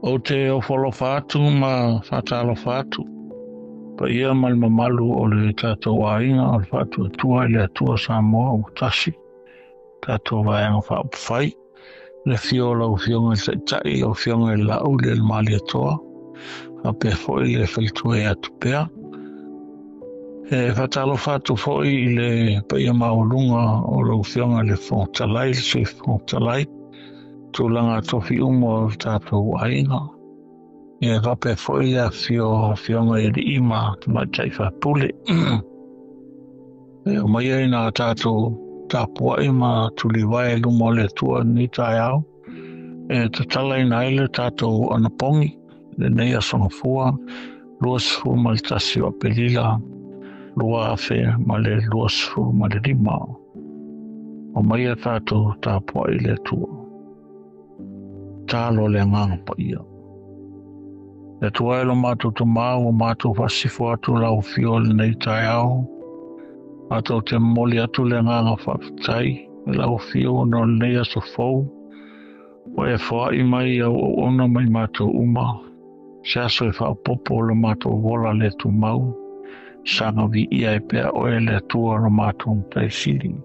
Ou te ofo alofa atu ma faatalofa atu paia ma le mamalu o le tatou aiga o le Faatuatua i le Atua Samoa ua tasi, tatou Vaega Faaupufai, le afio o lau Afioga i le Taitai, lau Afioga i le Laauli o le Malietoa, faapea foi le faletua ia Tupea. E faatalofa atu foi i le paia maualuga o lau Afioga i le Fofoga Fetalai, le Sui Fofoga Fetalai, tulaga tofi uma o le tatou aiga. E faapea foi le afifio o afioga i alii ma tamaitai faipule. E omai ai na tatou tapuai ma tulivae i luma o le Atua i lenei taeao, e tatalaina ai le tatou anapogi lenei aso Gafua 21 o Aperila 2025. Omai a tatou tapuai i le Atua. Talo le Agaga Paia. Le Atua e lo matou Tamā, ua matou faasifo atu lau afio i lenei taeao. Matou te momoli atu le agaga faafetai i lau afio ona o lenei aso fou. Ua e foai mai au auauna mai matou uma. Se aso e faaopoopo o lo matou ola le tumau. Saga viia ai pea oe le Atua o lo matou Matai Sili.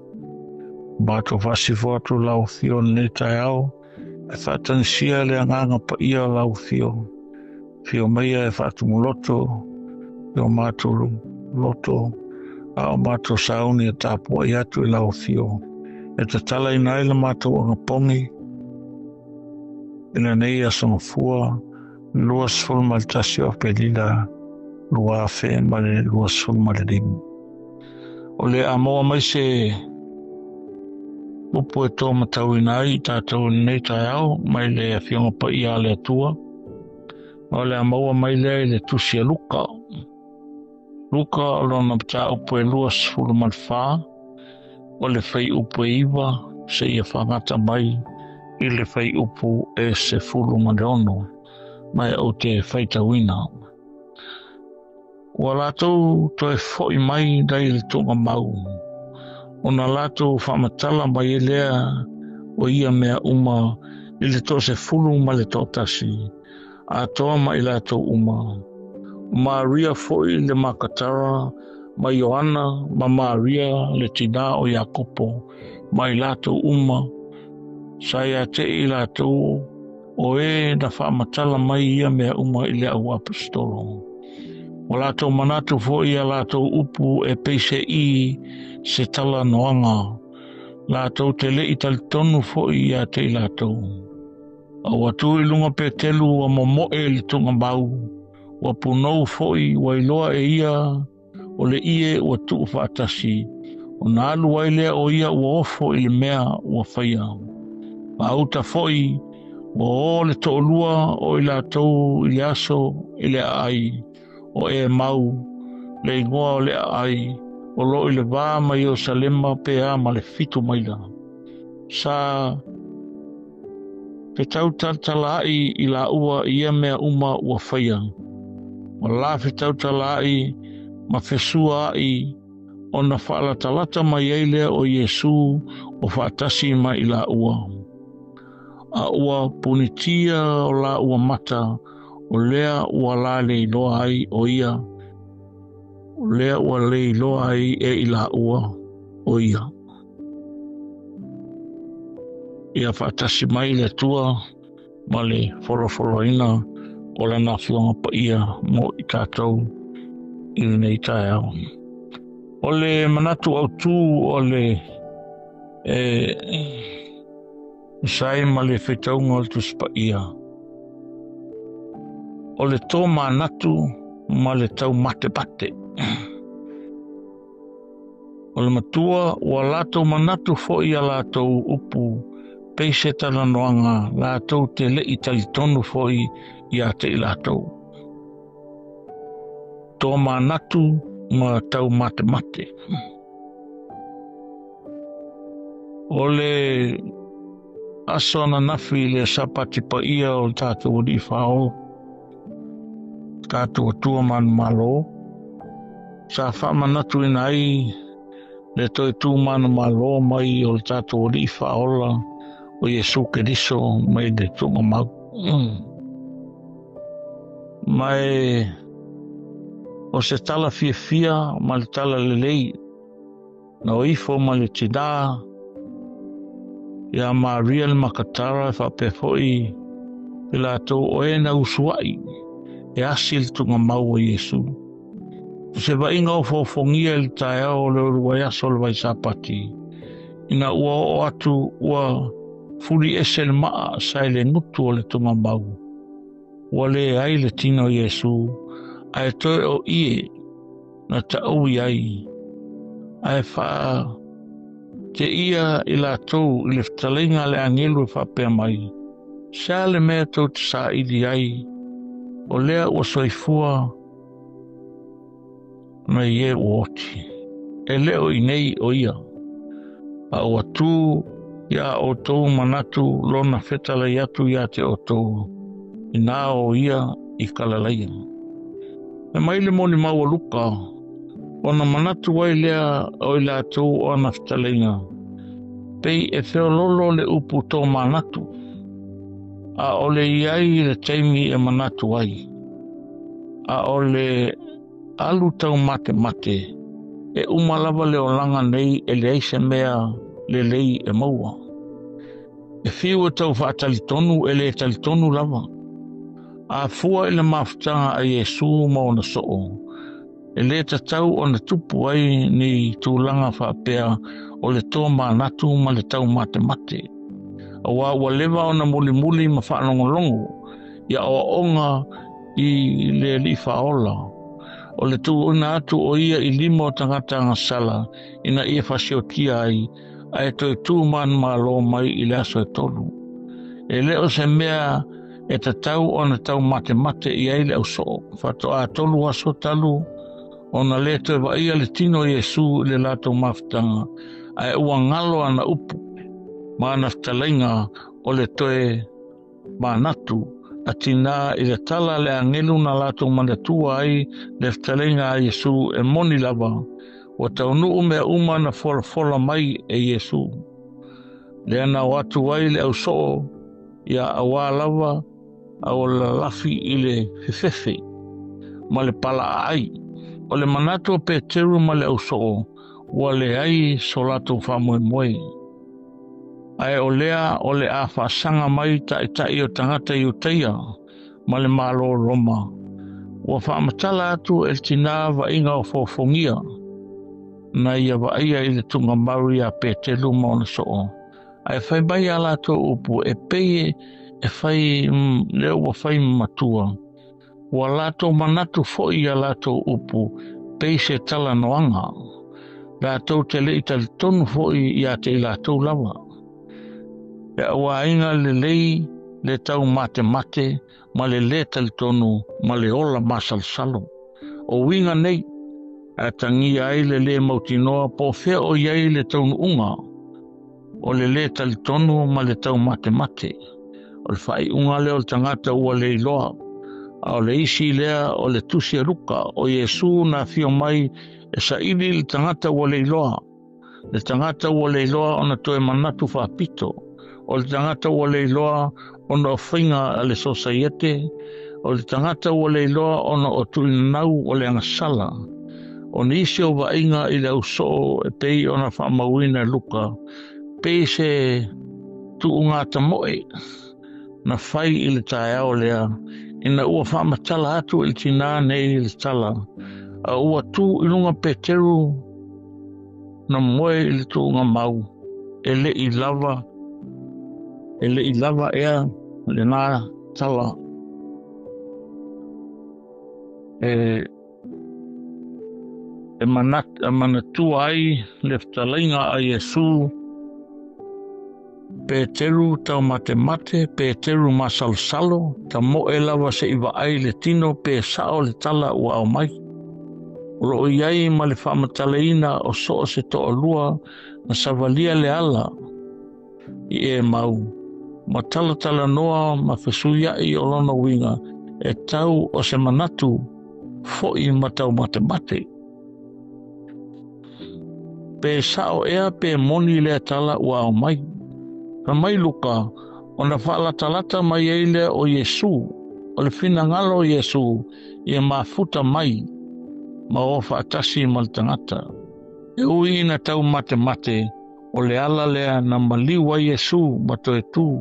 Matou faasifo atu lau afio i lenei taeao, e faatagisia le Agaga Paia o lau afio. Afio maia e faatumuloto i o matou loto, a o matou sauni e tapuai atu i lau afio. E tatalaina ai le matou anapogi i lenei aso Gafua 21 o Aperila 2025. O le a maua mai se upu e tōmatauina ai i tātou i lenei taeao mai le Afioga Paia a le Atua. O le a maua mai lea i le Tusi a Luka. Luka o lona mataupu e 24, o le fuaiupu e 9 seia faagata mai i le fuaiupu e 16, ma e ou te faitauina. Ua latou toe foi mai dai le tuugamau, ona latou faamatala mai ai lea o ia mea uma i le 11, atoa ma i latou uma. O Maria foi le Makatara, ma Ioana, ma Maria le tinā o Iakopo, ma i latou uma, sa ia te i latou o e na faamatala mai ia mea uma i le au aposetolo. Ua latou manatu foi ia latou upu e peise i se talanoaga, latou te le i talitonu foi ia te i latou. A ua tu i luga Petelu ua momoe i le tuugamau, ua punou foi ua iloa e ia o le ie ua tuu faatasi, ona alu ai lea o ia ua ofo i le mea ua faia. Gauta foi ua o le toalua o i latou i le aso i le aai o Emau, le igoa o le aai o loo i le va ma Ierusalema pe a ma le 7 maila. Sa fetautatalai i laua i ia mea uma ua faia. Ua la fetautatalai ma fesua ai ona faalatalata mai ai lea o Iesu o faatasi mai i laua. A ua punitia o laua mata, o lea ua la leiloa ai o ia, o lea ua leiloa ai e i laua o ia. Ia faatasi mai le Atua ma le folafolaina o lana Afioga Paia mo i tatou i lenei taeao. O le manatu autū o le tusa ai ma le faitauga o le Tusi Paia, o le tōmanatu ma le taumatemate. O le matua ua latou manatu foi ia latou upu pei se talanoaga latou te lei talitonu foi ia te i latou. Tōmanatu ma taumatemate. O le aso ananafi i le Sapati paia o le tatou Alii Faaola, tatou Atua manumalo, sa faamanatuina ai le toe tu manumalo mai o le tatou Alii Faaola o Iesu Keriso mai le tuugamau. Ma e o se tala fiafia ma le tala lelei na o ifo ma le tinā iā Maria le Makatara e faapea foi i latou o e na usua'i e asi le tuugamau o Iesu. O se vaaiga ofoofogia i le taeao o le uluai aso o le Vaisapati, ina ua oo atu ua fuli ese le maa sa i le gutu o le tuugamau, ua leai le tino o Iesu, ae toe o ie na taui ai, ae faateia i latou i le fetalaiga a le agelu e faapea mai, Se a le mea tou te saili ai, o lea ua soifua nai e ua oti. E le o i nei o ia, a ua tū iā outou manatu lona fetalai atu iā te outou, inā o ia i Kalalaia. Fai mai le molimau a Luka, ona manatu ai lea o i latou o ana fetalaiga, pei e feoloolo le upu tōmanatu, a o le i ai i le taimi e manatu ai, a o le alu taumatemate, e uma lava le olaga nei e leai se mea lelei e maua. E fiu e tau faatalitonu e le talitonu lava. A fua i le mafutaga a Iesū ma ona soo, e lē tatau ona tupu ai ni tulaga faapea o le tōmanatu ma le taumatemate, auā ua leva ona mulimuli ma faalogologo i aoaoga i le Alii Faaola, o le tuuina atu o ia i lima o tagata agasala ina ia fasiotia ai ae toe tū manumalo mai i le aso e tolu. E le o se mea e tatau ona taumatemate i ai le ausoo. Faatoa tolu aso talu ona lē toe vaaia le tino o Iesū i le latou mafutaga, ae ua galo ana upu ma ana fetalaiga o le toe manatu a tinā i le tala a le agelu na latou manatua ai le fetalaiga a Iesū e moni lava, ua taunuu mea uma na folafola mai e Iesū. Lea na o atu ai le ausoo ia auā lava a ua lalafi i le fefefe ma le palaaai. O le manatu o Peteru ma le ausoo ua leai so latou faamoemoe. Ae o lea o le a faasaga mai taitai o tagata Iutaia ma le Malo o Roma, ua faamatala atu e le tinā vaaiga ofoofogia na ia vaaia i le tuugamau iā Peteru ma ona soo, ae fai mai a latou upu e pei e fai lea ua fai ma matua, ua latou manatu foi i a latou upu pei se talanoaga, latou te le i talitonu foi iā te i latou lava. E auāina lelei le taumatemate ma le lē talitonu ma le ola masalosalo. O uiga nei, e atagia ai le lē mautinoa po o fea o i ai le taunuuga o le lē talitonu ma le taumatemate. O le faaiuga lea o le tagata ua le iloa, a o le isi lea o le tusi a Luka, o Iesū na afio mai e saili i le tagata ua le iloa, le tagata ua le iloa ona toe manatu faapito, o le tagata ua le iloa ona o faiga a le sosaiete, o le tagata ua le iloa ona o tuuinanau o le agasala. O nisi o vaaiga i le ausoo e pei ona faamauina e Luka, pei se tuugatamoe na fai i le taeao lea ina ua faamatala atu e le tinā nei le tala, a ua tū i luga Peteru na moe i le tuugamau, e le i lava, e le i lava ea lenā tala e e manatua ai le fetalaiga a Iesū, Peteru taumatemate, Peteru masalosalo, tamoe lava se i vaai le tino pe sao le tala ua aumai. O lo o i ai ma le faamatalaina o so o se toalua na savalia le ala i Emau, ma talatalanoa ma fesuiai o lona uiga e tau o se manatu foi ma taumatemate. Pe sao ea pe moni lea tala ua aumai. Fai mai Luka, ona faalatalata mai ai lea o Iesū, O le finagalo o Iesu ia mafuta mai ma o faatasi ma le tagata. E ui ina taumatemate, o le ala lea na maliu ai Iesu ma toe tu,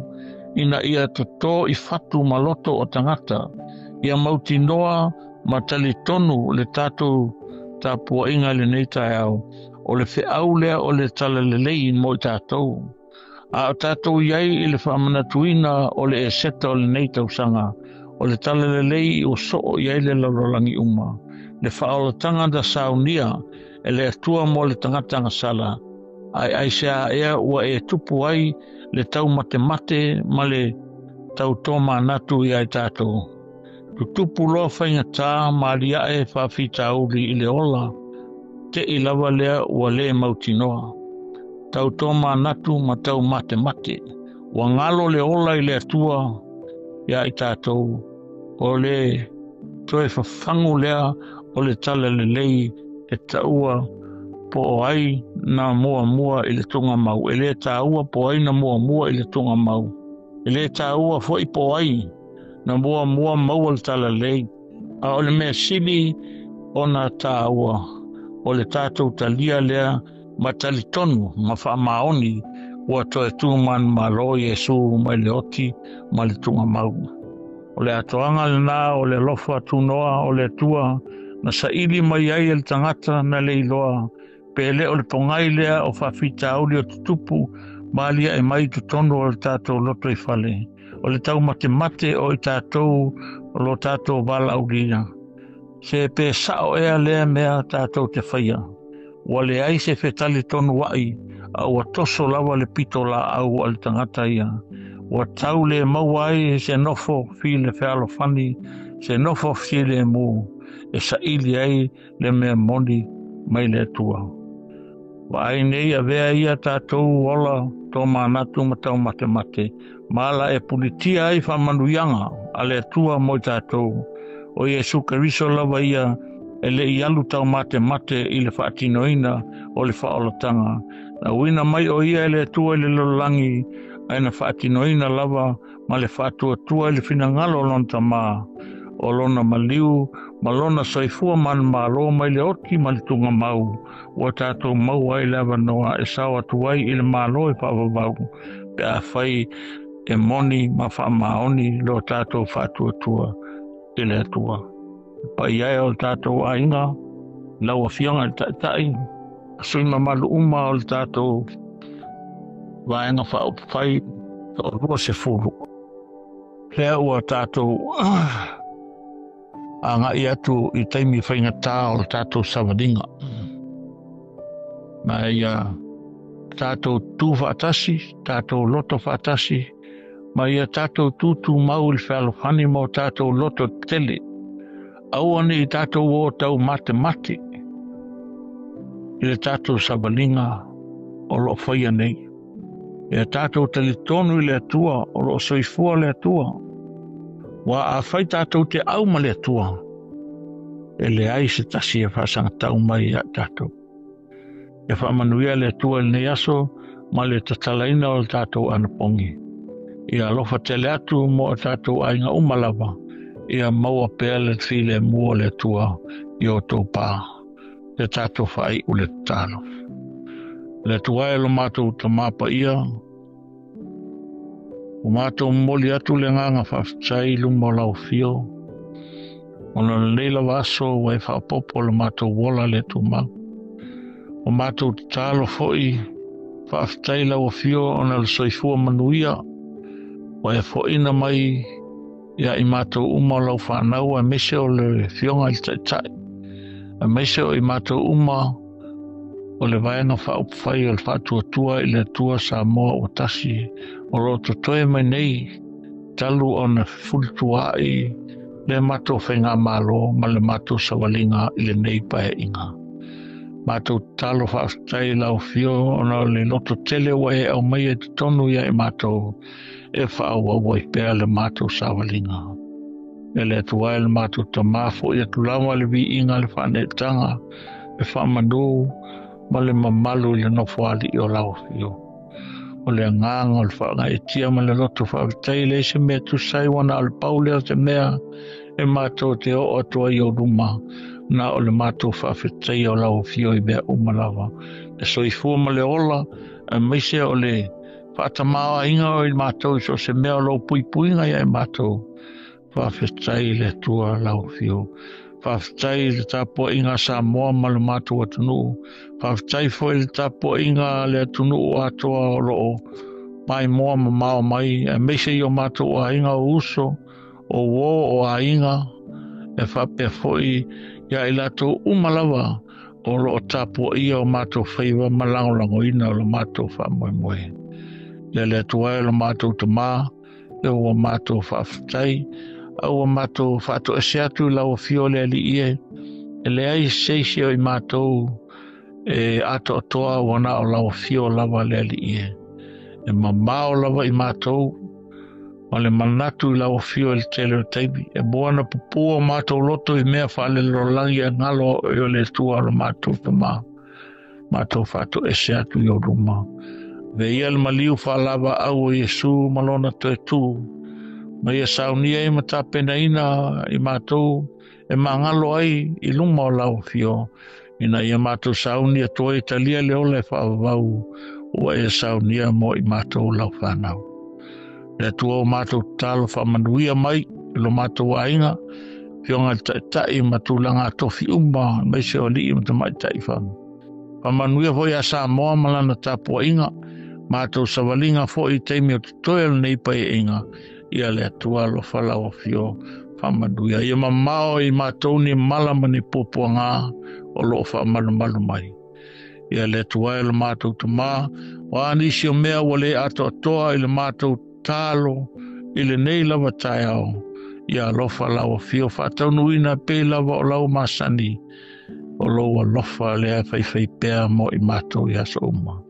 ina ia toto i fatu ma loto o tagata, ia mautinoa ma talitonu le tatou tapuaiga i lenei taeao, o le feau lea o le talalelei mo i tatou. A o tatou iai i le faamanatuina o le Eseta o lenei tausaga, o le talalelei ua soo i ai le lalolagi uma, le faaolataga na saunia e le Atua mo le tagata gasala, ae aisea ea ua e tupu ai le taumatemate ma le tautomanatu ia i tatou. Tutupu loa faigata ma aliae faafitauli i le ola, te i lava lea ua le mautinoa. Tautomanatu ma taumatemate, ua galo le ola i le Atua ia i tatou, o le toe fafagu lea o le talalelei e taua po o ai na muamua i le tugamau. E le taua po o ai na muamua i le tugamau. E le taua foi po o ai na muamua maua le talalelei. A o le mea sili ona taua o le tatou talia lea ma talitonu ma faamaoni ua toe tu manumalo Iesu mai le oti ma le tugamau. O le atoaga lena o le alofa tunoa o le Atua na saili mai ai e le tagata na le iloa, pe le o le pogai lea o faafitauli o tutupu ma aliae mai totonu o le tatou loto i fale. O le taumatemate o i tatou o lo tatou valaaulia. Se pe sao ea lea mea tatou te faia. Ua leai se fetalitonu ai, a ua toso lava le pito laau a le tagata ia. Ua tau le maua ai se nofo file fealofani, se nofo filemu, e saili ai le mea moni mai le Atua. Vaai nei avea ia tatou ola tomanatu ma taumatemate, ma ala e pulitia ai faamanuiaga a le Atua mo i tatou. O Iesu Keriso lava ia e le i alu taumatemate i le faatinoina o le faaolataga. Na uina mai o ia e le Atua i le lalolagi, ae na faatinoina lava ma le faatuatua i le finagalo o lona tamā, o lona maliu ma lona soifua manumalo mai le oti ma le tugamau, ua tatou maua ai le avanoa e sao atu ai i le malo e faavavau, pe afai e moni ma faamaoni lo tatou faatuatua i le Atua. Paia e o le tatou aiga, lau afioga i le Taitai, sui mamalu uma o le tatou Vaega Faaupufai 20. Lea ua tatou agai atu i taimi faigata o le tatou savaliga. Ma ia tatou tu faatasi, tatou loto faatasi, ma ia tatou tutumau i le fealofani ma o tatou loto tele. Aua ne i tatou o taumatemate i le tatou savaliga o loo faia nei. Ia tatou talitonu i le Atua, o loo soifua le Atua. Ua afai tatou te au ma le Atua, e leai se tasi e faasagatau mai ia tatou. Ia faamanuia le Atua i lenei aso ma le tatalaina o le tatou anapogi. Ia alofa tele atu mo o tatou aiga uma lava, ia maua pea le filemu o le Atua i o outou pa. Le tatou faaiu le tatalo. Le Atua e lo matou tamā paia, ua matou momoli atu le agaga faafetai i luma o lau afio, ona o lenei lava aso ua e faaopoopo le matou ola le tumau. Ua matou tatalo foi, faafetai lau afio ona o le soifua manuia, ua e foaina mai ia i matou uma o lau fanau, aemaise o le afioga i le Taitai, aemaise o i matou uma o le Vaega Faaupufai o le Faatuatua i le Atua Samoa ua tasi, o lo o totoe mai nei talu ona fefulisuaai le matou faigamalo ma le matou savaliga i lenei paeaiga. Matou tatalo faafetai i lau afio ona o le loto tele ua e aumaia i totonu ia i matou e faaauau ai pea le matou savaliga. E le Atua e le matou tamā foi atu lava le viiga le faaneetaga, le faamanu ma le mamalu i le nofoalii o lau afio. O le agaga o le faagaeetia ma le loto faafetai, e leai se mea e tusa ai ua na o le pau lea o se mea e matou te oo atu ai i ou luma, na o le matou faafetaia o lau afio i mea uma lava, le soifua ma le ola, aemaise o le faatamaoaiga o i matou i so o se mea o lou puipuiga ia i matou. Faafetai i le Atua lau afio. Faafetai i le tapuaiga a Samoa ma le matou atunuu. Faafetai foi i le tapuaiga a le atunuu atoa o lo o maimoa mamao mai, aemaise i o matou aiga o uso, o uo, o aiga, e faapea foi ia i latou uma lava o lo o tapuaia o matou faiva ma lagolagoina o lo matou faamoemoe. Ia le Atua e lo matou Tamā, ia ua matou faafetai, a ua matou faatoese atu i lau afio le Alii e, e leai se isi o i matou e atoatoa ua na o lau afio lava le Alii e. E mamao lava i matou ma le manatu i lau afio i le tele o taimi. E mua na pupua o matou loto i mea faalelolagi e galo e o le Atua o lo matou Tamā. Matou faatoese atu i ou luma. Avea ia le maliu faalavaau o Iesu ma lona toe tu, ma ia saunia ai ma tapenaina i matou e magalo ai i luma o lau afio, ina ia matou sauni atu ai e talia le ola e faavavau ua e saunia mo i matou lau fanau. Le Atua o matou tatalo faamanuia mai i lo matou aiga, afioga i le Taitai ma tulaga tofi uma, aemaise o alii ma tamaitai fana. Faamanuia foi ia Samoa ma lana tapuaiga, matou savaliga foi i taimi o totoe o lenei paeaiga, ia le Atua alofa lau afio faamanuia. Ia mamao i matou ni mala ma ni puapuaga o lo o faamalumalu mai. Ia le Atua e lo matou Tamā, o a nisi o mea ua le atoatoa i le matou tatalo i lenei lava taeao, ia alofa lau afio faataunuuina pei lava o lau masani, o lou alofa lea e faifai pea mo i matou i aso uma.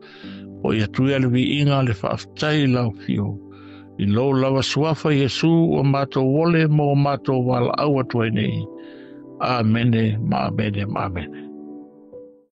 O ia atu ia le viiga le faafetai i lau afio, i lou lava suafa Iesu ua matou ole mo matou valaau atu ai nei. Amene ma amene ma amene.